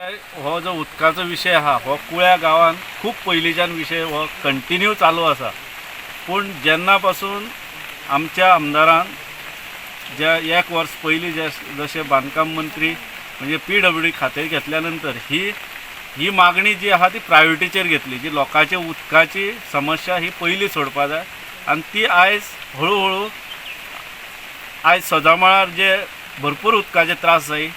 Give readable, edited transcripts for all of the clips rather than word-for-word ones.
हो जो उदकाचो विशय आहा हो कुळ्या गांवांत खूब पयलींच्यान विशय हो कंटिन्यू चालू आसा. पूण जेन्ना पासून आमच्या आमदारान ज्या एक वर्स पयलीं जे जशें बांदकाम मंत्री म्हणजे पीडब्ल्यूडी खातें घेतल्या नंतर ही ही मागणी जी आहा ती प्रायोरिटीचेर घेतली, जी लोकांची उदकाची समस्या ही पयली सोडपा जाय. आनी ती आयज हळू हळू आयज सजामळार जे भरपूर उदकाचे त्रास जाय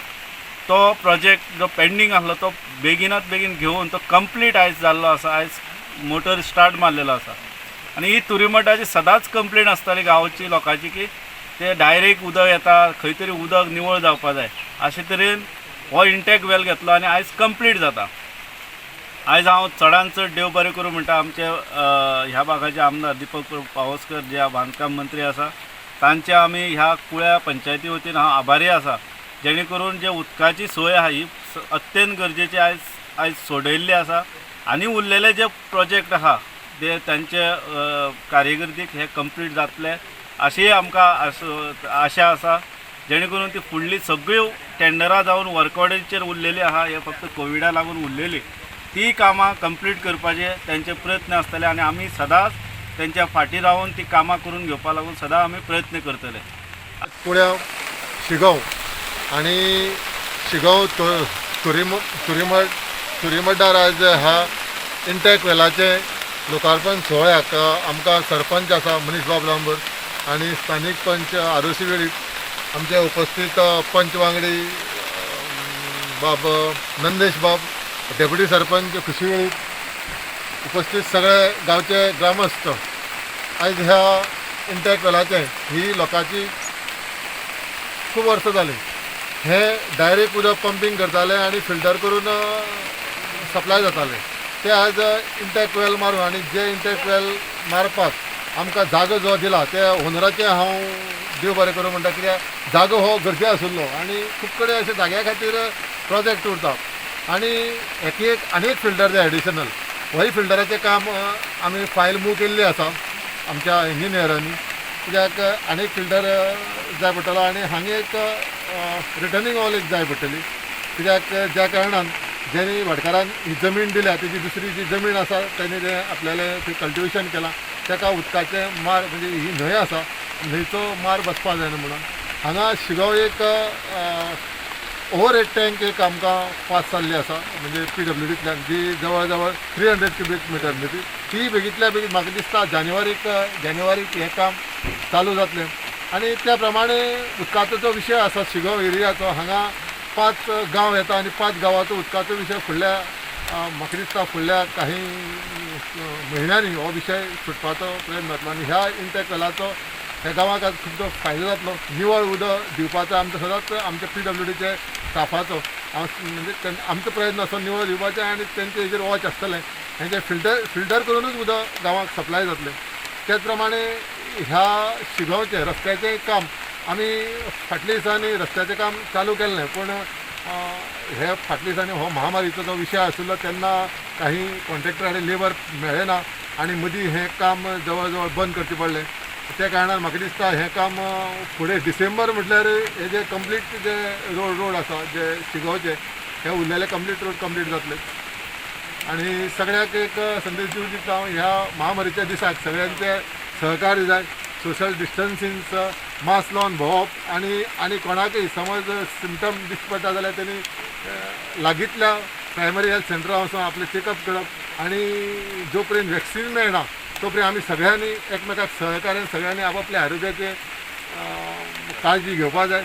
तो प्रोजेक्ट जो पेंडींग आसलो तो बेगिनात बेगीन घेवन तो कंप्लीट आयज जाल्लो आसा. आयज मोटर स्टार्ट मारलेलो आसा. आनी ही तुरीमठाची सदांच कंप्लेन आसताली गांवची लोकांची की ते डायरेक्ट उदक येता, खंय तरी उदक निवळ जावपा जाय. अशे तरेन हो इंटेक वेल घेतलो आनी आयज कंप्लीट जाता. आयज हांव चडान चड देव बरें करूं म्हणटा आमचे ह्या भागाचे आमदार दीपक पावसकर जे बांदकाम मंत्री आसा तांचे आमी ह्या कुळ्या पंचायती वतीन हांव आभारी आसा, जेणे करून जे उदकाची सोय आहा ही अत्यंत गरजेची आयज आयज सोडयल्ली आसा. आनी उरलेले जे प्रोजेक्ट आहा ते तांचे कार्यकिर्दीक हे कंप्लीट जातले अशी आमकां आशा आसा, जेणे करून ती फुडली सगळी टेंडरां जावन वर्क ऑर्डरीचेर उरलेली आहा, हे फक्त कोविडा लागून उरलेली ती कामां कंप्लीट करपाचे तांचे प्रयत्न आसतले आनी आमी सदांच तेंच्या फाटीं रावन ती कामां करून घेवपा लागून सदां आमी प्रयत्न करतले. कुळ्या शिगांव आनी शिगांव तुरीमठ तुरीमठार आज ह्या इंटॅक वेलाचें लोकार्पण सुवाळ्याक आमकां सरपंच आसा मनीष बाब लांबर आनी स्थानीक पंच आरोसी वेळीप, आमचे उपस्थित पंच वांगडी बाब नंदेश बाब, डेप्युटी सरपंच खुशी वेळीप, उपस्थित सगळे गांवचे ग्रामस्थ, आयज ह्या इंटॅक वेलाचें ही लोकांची खूब वर्सां जालीं हे डायरेक्ट उदक पंपींग करताले आनी फिल्टर करून सप्लाय जाताले. ते आज इंटॅक वेल मारून आनी जे इंटॅक वेल मारपाक आमकां जागो जो दिला ते ओनराचें हांव देव बरें करूं म्हणटा, कित्याक जागो हो गरजे आशिल्लो आनी खूब कडेन अशे जाग्या खातीर प्रोजेक्ट उरता आनी एक एक आनी एक फिल्टर जाय एडिशनल. होय फिल्टराचें काम आमी फायल मूव केल्ली आसा आमच्या इंजिनियरांनी, कित्याक आनी एक फिल्टर जाय पडटलो आनी हांगा एक रिटर्निंग वॉल एक जाय पडटली, कित्याक ज्या कारणान ज्यांनी भाटकारान ही जमीन दिल्या तेजी दुसरी जी जमीन आसा तेणी तें आपल्यालें थंय कल्टिवेशन केलां ताका उदकाचें मार म्हणजे ही न्हंय आसा न्हंयचो मार बसपा जायना म्हणून हांगा शिगांव एक ओवर हेड टँक एक आमकां पास जाल्ली आसा, म्हणजे पीडब्ल्यूडींतल्यान जी जवळ जवळ 300 क्युबीक मिटर न्ही ती बेगींतल्या बेगीन म्हाका दिसता जानेवारीक जानेवारीक हें काम चालू जातलें. आनी त्या प्रमाणे उदकाचो जो विशय आसा शिगांव एरियाचो हांगा 5 गांव येता आनी 5 गांवाचो उदकाचो विशय फुडल्या म्हाका दिसता फुडल्या काही म्हयन्यांनी हो विशय सुटपाचो प्रयत्न जातलो आनी ह्या इंटॅक वेलाचो ह्या गांवाक आज खूब फायदो जातलो. निवळ उदक दिवपाचो आमचो सदांच आमच्या पीडब्ल्यूडीचे स्टाफाचो म्हणजे आमचो प्रयत्न आसलो निवळ दिवपाचें आनी तेंचे हेजेर वॉच आसतलें, हेंचे फिल्टर फिल्टर करुनूच उदक गांवाक सप्लाय जातलें. त्याच प्रमाणे ह्या शिगांवचें रस्त्याचें काम आमी फाटल्या दिसांनी रस्त्याचें काम चालू केल्लें, पूण हे फाटल्या दिसांनी हो महामारीचो जो विशय आशिल्लो तेन्ना काही कॉन्ट्रॅक्टर आनी लेबर मेळ्ळें ना आनी मदीं हें काम जवळ जवळ बंद करचें पडलें. त्या कारणान म्हाका दिसता हें काम फुडें डिसेंबर म्हटल्यार हे जे कंप्लीट जे रोड रोड आसा जे शिगांवचे हे उरलेले कंप्लीट रोड कंप्लीट जातले. आनी सगळ्यांक एक संदेश दिवंक दिसता हांव ह्या महामारीच्या दिसाक सगळ्यांचे सहकार्य जाय, सोशल डिस्टन्सिंग मास्क लावन भोंवप आनी आनी कोणाकय समज सिमटम दिश्टी पडटा जाल्यार तेणी लागींतल्या प्रायमरी हेल्थ सेंटरां वचून आपलें चॅकअप करप आनी जो पर्यंत वॅक्सिन मेळना तो पर्यंत आमी सगळ्यांनी एकमेकाक सहकार्यान सगळ्यांनी आपापल्या आरोग्याचे काळजी घेवपा जाय.